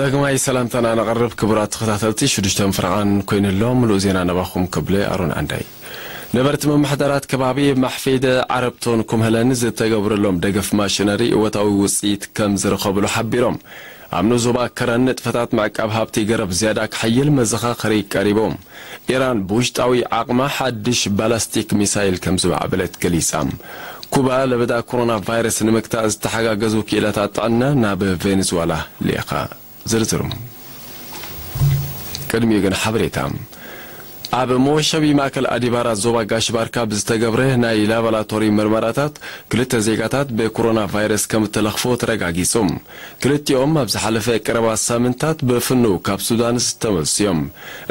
ዳግማይ ሰላምታና ነቕርብ። ክቡራት ተኸታተልቲ፣ ሽዱሽተ ፍርቓን ኮይኑሎ። ምሉእ ዜና ነባኹም ክብለ ኣሮን ዓንዳይ። ነበርቲ ምምሕዳራት ከባቢ ማሕፊድ፣ ዓረብቶን ኩምህለን ዝተገብረሎም ደገፍ ማሽነሪ እወታዊ ውፅኢት ከም ዝረኸብሉ ሓቢሮም። ኣብ ንዞባ ከረን ንጥፈታት ምዕቃብ ሃብቲ ገረብ ዝያዳ ክሓይል መዘኻኸሪ ቀሪቦም። ኢራን ብውሽጣዊ ዓቕማ ሓድሽ ባላስቲክ ሚሳይል ከም ዝማዕበለት ገሊጻ። ኩባ ለበዳ ኮሮና ቫይረስ ንምግታእ ዝተሓጋገዙ ክኢላታት ጥዕና ናብ ቬኔዙዋላ ልኢኻ። ዝርዝሩ። ቅድሚኡ ግን ሓበሬታ። ኣብ መወሸቢ ማእከል ኣዲባራ ዞባ ጋሽ ባርካ ብዝተገብረ ናይ ላቦራቶሪ ምርመራታት ክልተ ዜጋታት ብኮሮና ቫይረስ ከም እተለኽፎ ተረጋጊጹ። ክልቲኦም ኣብ ዝሓለፈ ቀረባ ሳምንታት ብፍኑው ካብ ሱዳን ዝተመልሱ እዮም።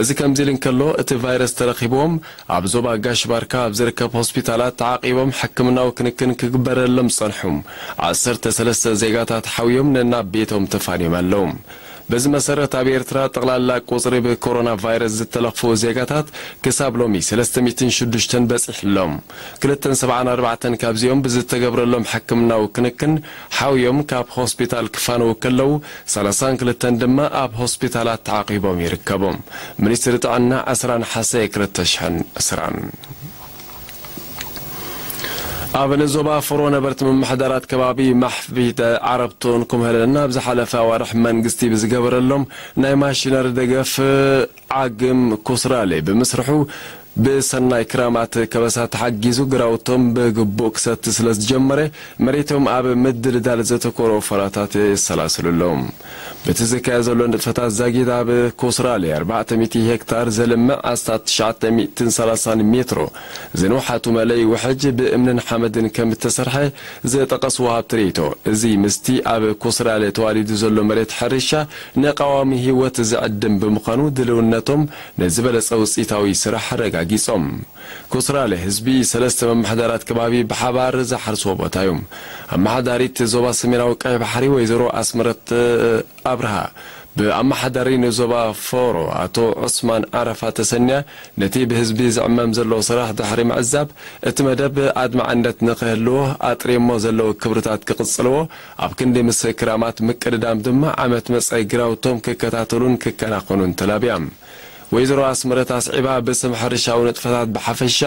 እዚ ከምዚ ኢሉ እንከሎ፣ እቲ ቫይረስ ተረኺብዎም ኣብ ዞባ ጋሽ ባርካ ኣብ ዝርከብ ሆስፒታላት ተዓቂቦም ሕክምናዊ ክንክን ክግበረሎም ጸንሑ። ዓሰርተ ሰለስተ ዜጋታት ሓውዮም ነናብ ቤቶም ተፋንዮም ኣለዉ። በዚ መሰረት፣ ኣብ ኤርትራ ጠቕላላ ቁጽሪ ብኮሮና ቫይረስ ዝተለኽፉ ዜጋታት ክሳብ ሎሚ ሰለስተ ሚእትን ሽዱሽተን በጺሑ ኣሎ። ክልተን ሰብዓን ኣርባዕተን ካብዚኦም ብዝተገብረሎም ሕክምናዊ ክንክን ሓውዮም ካብ ሆስፒታል ክፋነዉ ከለዉ፣ ሰላሳን ክልተን ድማ ኣብ ሆስፒታላት ተዓቂቦም ይርከቡ። ሚኒስትሪ ጥዕና ዕስራ ነሓሰ ክልተ ሽሕን ዕስራን። ኣብ ንዞባ ፍሮ ነበርቲ ምምሕዳራት ከባቢ ማሕፊድ፣ ዓረብቶን ኩምህለን ኣብ ዝሓለፈ ኣዋርሕ መንግስቲ ብዝገበረሎም ናይ ማሽነሪ ደገፍ ዓግም ኮስራሌ ብምስርሑ ብሰናይ ክራማት ከበሳ ተሓጊዙ ግራውቶም ብግቡእ ክሰቲ ስለ ዝጀመረ፣ መሬቶም ኣብ ምድልዳል ዘተኮረ ወፈራታት የሰላስሉ ኣለዉ። በቲ ዝካየድ ዘሎ ንጥፈታት ዛጊድ ኣብ ኮስራሌ ኣርባዕተ ሚእቲ ሄክታር ዘልምዕ ኣስታት ትሽዓተ ሚእትን ሰላሳን ሜትሮ ዝንውሓቱ መለይ ውሕጅ ብእምንን ሓመድን ከም እተሰርሐ ዝጠቐስዎ ሃብቲ ርእይቶ፣ እዚ ምስቲ ኣብ ኮስራሌ ተዋሊዱ ዘሎ መሬት ሕርሻ ንቀዋሚ ህይወት ዝዕድም ብምዃኑ፣ ድልውነቶም ንዝበለጸ ውጽኢታዊ ስራሕ ኣረጋጊጾም። ኮስራሌ ህዝቢ ሰለስተ መምሓዳራት ከባቢ ብሓባር ዝሓርስዎ ቦታ እዩ። ኣመሓዳሪት ዞባ ሰሜናዊ ቀይሕ ባሕሪ ወይዘሮ ኣስመረት ኣብርሃ ብኣመሓዳሪ ንዞባ ፎሮ ኣቶ ዑስማን ዓረፋ ተሰንያ፣ ነቲ ብህዝቢ ዝዕመም ዘሎ ስራሕ ድሕሪ ምዕዛብ፣ እቲ መደብ ኣድማዕነት ንኽህልዎ ኣጥሪሞ ዘለዉ ክብርታት ክቕጽልዎ፣ ኣብ ክንዲ ምስ ክራማት ምቅድዳም ድማ ዓመት መጻኢ ግራውቶም ክከታተሉን ክከናኸኑን ተላብያ። ወይዘሮ ኣስመረት ኣስዒባ፣ ብስም ሕርሻዊ ንጥፈታት ብሓፈሻ፣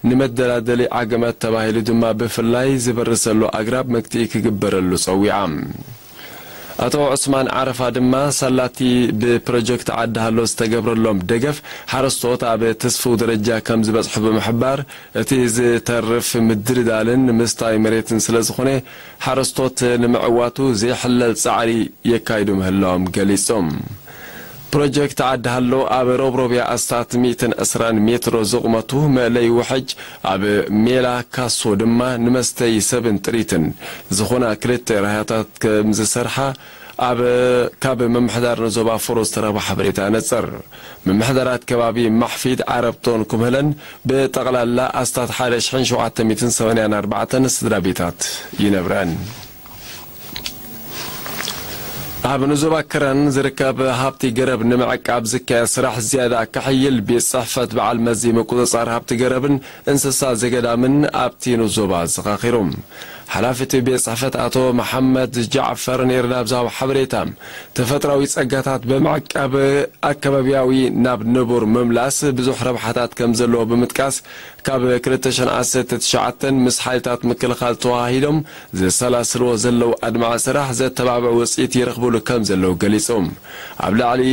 ንመደላደሊ ዓገመት ተባሂሉ ድማ ብፍላይ ዝበርሰሉ ኣግራብ መግትኢ ክግበረሉ ጸዊዓ። ኣቶ ዑስማን ዓረፋ ድማ፣ ሳላቲ ብፕሮጀክት ዓዲ ሃሎ ዝተገብረሎም ደገፍ፣ ሓረስቶት ኣብ ትስፉው ደረጃ ከም ዝበጽሑ ብምሕባር፣ እቲ ዝተርፍ ምድልዳልን ምስታይ መሬትን ስለ ዝኾነ፣ ሓረስቶት ንምዕዋቱ ዘይሕለል ጻዕሪ የካይዱ ምህላዎም ገሊጾም። ፕሮጀክት ዓዲ ሃሎ ኣብ ሮብሮብያ ኣስታት ሚእትን ዕስራን ሜትሮ ዝቕመቱ መእለይ ውሕጅ፣ ኣብ ሜላ ካሶ ድማ ንመስተይ ሰብን ጥሪትን ዝኾና ክልተ ራህያታት ከም ዝሰርሓ ኣብ፣ ካብ ምምሕዳር ንዞባ ፎሮ ዝተረኽበ ሓበሬታ ነጸር። ምምሕዳራት ከባቢ ማሕፊድ፣ ዓረብቶን ኩምህለን ብጠቕላላ ኣስታት ሓደ ሽሕን ሸውዓተ ሚእትን ሰማንያን ኣርባዕተን ስድራ ቤታት ይነብረን። ኣብ ንዞባ ከረን ዝርከብ ሃብቲ ገረብ ንምዕቃብ ዝካየድ ስራሕ ዝያዳ ክሕይል ቤት ጽሕፈት በዓል መዚ ምቁጽጻር ሃብቲ ገረብን እንስሳ ዘገዳምን ኣብቲ ንዞባ ኣዘኻኺሩ። ሓላፊ እቲ ቤት ጽሕፈት ኣቶ መሓመድ ጃዕፈር ኔርዳ ኣብ ዝሃቦ ሓበሬታ፣ ተፈጥራዊ ጸጋታት ብምዕቃብ ኣከባቢያዊ ናብ ንቡር ምምላስ ብዙሕ ረብሓታት ከም ዘለዎ ብምጥቃስ፣ ካብ ክልተ ሽሕን ዓሰርተ ትሽዓተን ምስ ሓይልታት ምክልኻል ተዋሃሂዶም ዘሰላስልዎ ዘለዉ ኣድማዒ ስራሕ ዘተባብዕ ውጽኢት ይረኽብሉ ከም ዘለዉ ገሊጾም። ኣብ ላዕሊ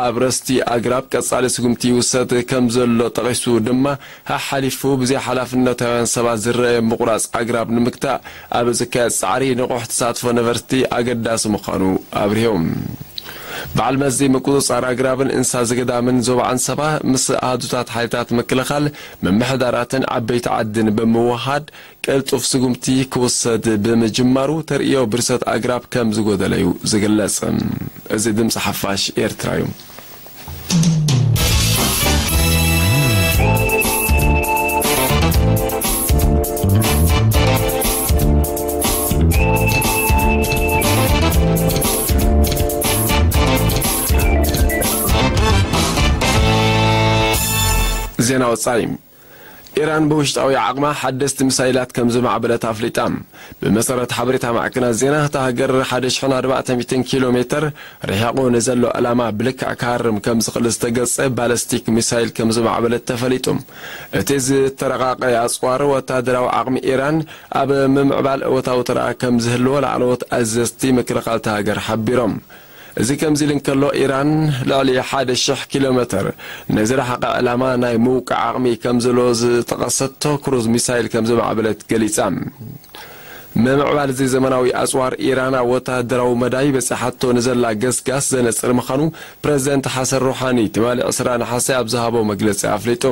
ኣብ ረስቲ ኣግራብ ቀጻሊ ስጉምቲ ይውሰድ ከም ዘሎ ጠቒሱ ድማ፣ ሓሓሊፉ ብዘይ ሓላፍነታውያን ሰባት ዝረአ ምቑራጽ ኣግራብ ንምግታእ ኣብ ዝካየድ ጻዕሪ ንቑሕ ተሳትፎ ነበርቲ ኣገዳሲ ምዃኑ ኣብሪሆም። በዓል መዚ ምቁጽጻር ኣግራብን እንስሳ ዘገዳምን ዞባ ዓንሰባ ምስ ኣሃዱታት ሓይልታት ምክልኻል፣ ምምሕዳራትን ዓበይቲ ዓድን ብምውሃድ ቅልጡፍ ስጉምቲ ክውሰድ ብምጅማሩ፣ ተርእዮ ብርሰት ኣግራብ ከም ዝጎደለ እዩ ዝግለጽ። እዚ ድምጺ ሓፋሽ ኤርትራ እዩ። ዜና ወጻኢ። ኢራን ብውሽጣዊ ዓቕማ ሓደስቲ ሚሳይላት ከም ዝማዕበለት ኣፍሊጣ። ብመሰረት ሓበሬታ ማዕከናት ዜና፣ እታ ሃገር ሓደ ሽሕን ኣርባዕተ ሚእትን ኪሎ ሜተር ርሒቑ ንዘሎ ዕላማ ብልክዕ ክሃርም ከም ዝኽእል ዝተገልጸ ባለስቲክ ሚሳይል ከም ዝማዕበለት ተፈሊጡ። እቲ ዝተረቓቐ ኣጽዋር ወታደራዊ ዓቕሚ ኢራን ኣብ ምምዕባል እወታዊ ተራ ከም ዝህልዎ ላዕለዎት ኣዘዝቲ ምክልኻል እታ ሃገር ሓቢሮም። እዚ ከምዚ ኢሉ እንከሎ፣ ኢራን ልዕሊ ሓደ ሽሕ ኪሎ ሜተር ንዝረሓቐ ዕላማ ናይ ምውቃዕ ዓቕሚ ከም ዘሎ ዝጠቐሰቶ ክሩዝ ሚሳይል ከም ዝማዕበለት ገሊጻ። ምምዕባል እዚ ዘመናዊ ኣጽዋር፣ ኢራን ኣብ ወተሃደራዊ መዳይ በጺሓቶ ንዘላ ገስጋስ ዘነጽር ምዃኑ ፕረዚደንት ሓሰን ሩሓኒ ትማሊ ዕስራ ነሓሰ ኣብ ዝሃቦ መግለጺ ኣፍሊጡ።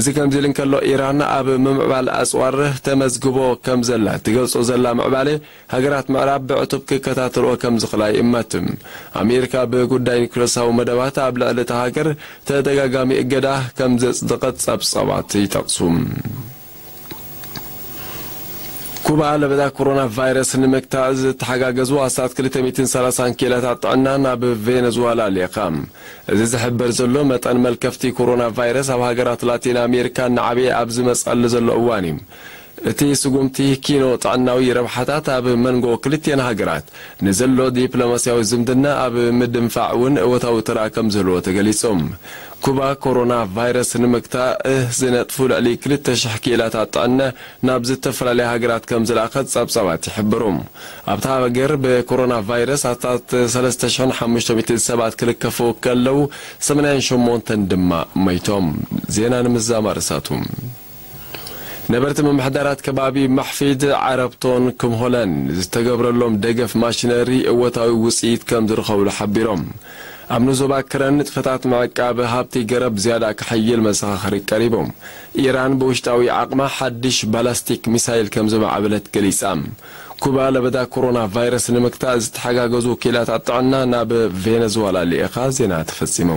እዚ ከምዚ ኢሉ እንከሎ፣ ኢራን ኣብ ምምዕባል ኣጽዋር ተመዝግቦ ከም ዘላ ትገልጾ ዘላ ምዕባለ ሃገራት ምዕራብ ብዕቱብ ክከታተልኦ ከም ዝኽእላ ይእመት። ኣሜሪካ ብጉዳይ ኒኩለሳዊ መደባት ኣብ ልዕሊ እታ ሃገር ተደጋጋሚ እገዳ ከም ዘጽደቐት ጸብጻባት ይጠቕሱ። ኩባ ለበዳ ኮሮና ቫይረስ ንምግታእ ዝተሓጋገዙ ኣስታት ክልተ ሚእትን ሰላሳን ክኢላታት ጥዕና ናብ ቬነዙዋላ ልኢኻ። እዚ ዝሕበር ዘሎ፣ መጠን መልከፍቲ ኮሮና ቫይረስ ኣብ ሃገራት ላቲን ኣሜሪካ እናዓበየ ኣብ ዝመጸሉ ዘሎ እዋን እዩ። እቲ ስጉምቲ ኪኖ ጥዕናዊ ረብሓታት ኣብ መንጎ ክልቲኤን ሃገራት ንዘሎ ዲፕሎማስያዊ ዝምድና ኣብ ምድንፋዕ እውን እወታዊ ተራ ከም ዝህልዎ ተገሊጹ። ኩባ ኮሮና ቫይረስ ንምግታእ ዝነጥፉ ልዕሊ ክልተ ሽሕ ክኢላታት ጥዕና ናብ ዝተፈላለያ ሃገራት ከም ዝለኣኸት ጸብጻባት ይሕብሩ። ኣብታ ሃገር ብኮሮና ቫይረስ ኣስታት ሰለስተ ሽሕን ሓሙሽተ ሚእትን ሰባት ክልከፉ ከለዉ፣ ሰማንያን ሸሞንተን ድማ መይቶም። ዜና ንምዝዛም ኣርእስታቱ። ነበርቲ ምምሕዳራት ከባቢ ማሕፊድ፣ ዓረብቶን ክምሆለን ዝተገብረሎም ደገፍ ማሽነሪ እወታዊ ውጽኢት ከም ዝረኸብሉ ሓቢሮም። ኣብ ንዞባ ክረን ንጥፈታት ምዕቃብ ሃብቲ ገረብ ዝያዳ ክሕይል መዘኻኸሪ ቀሪቦም። ኢራን ብውሽጣዊ ዓቕማ ሓድሽ ባላስቲክ ሚሳይል ከም ዝማዕበለት ገሊጻ። ኩባ ለበዳ ኮሮና ቫይረስ ንምግታእ ዝተሓጋገዙ ክኢላታት ጥዕና ናብ ቬነዙዋላ ልኢኻ። ዜና ተፈጺሙ።